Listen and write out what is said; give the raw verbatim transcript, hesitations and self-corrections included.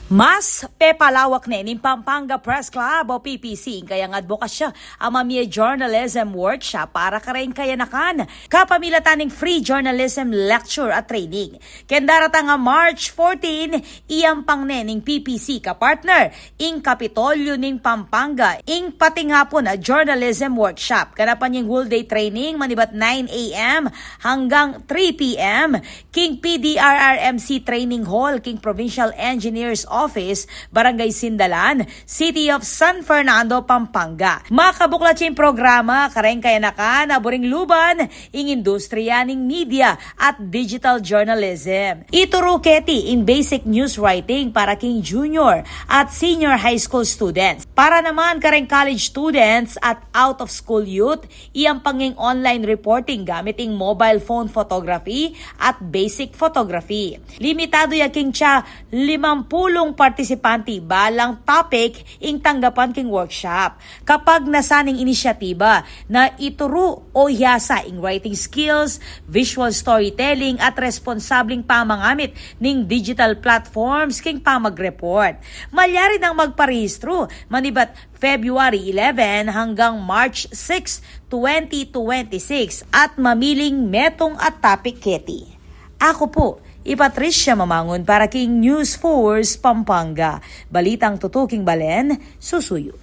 Mas pepalawak ne ning Pampanga Press Club o P P C ing kayang adbokasya a mamie journalism workshop para kareng kayanakan, kapamilatan ning free journalism lecture at training. Keng daratang a March fourteen, iyampang ne ning P P C kapartner ing Kapitolyo ning Pampanga ing patingapun a journalism workshop. Ganapan yeng whole day training manibat nine a.m. hanggang three p.m. king P D R R M C Training Hall king Provincial Engineers Office, Barangay Sindalan, City of San Fernando, Pampanga. Makabuklat yeng programa kareng kayanakan a buring luban ing industriya ning media at digital journalism. Ituru keti ing basic news writing para king junior at senior high school students. Para naman kareng college students at out of school youth, iyampang ing online reporting gamit ing mobile phone photography at basic photography. Limitadu ya king tsa limampulung partisipanti, balang topic ing tanggapan king workshop. Kapag nasan ing inisyatiba na ituru o hiasa ing writing skills, visual storytelling at responsableng pamangamit ning digital platforms king pamag-report. Malyari nang magparehistru manibat February eleven hanggang March six, twenty twenty-six at mamiling metung a topic keti. Aku pu i Patricia Mamangun para king News Force Pampanga. Balitang tutuking balen, susuyu.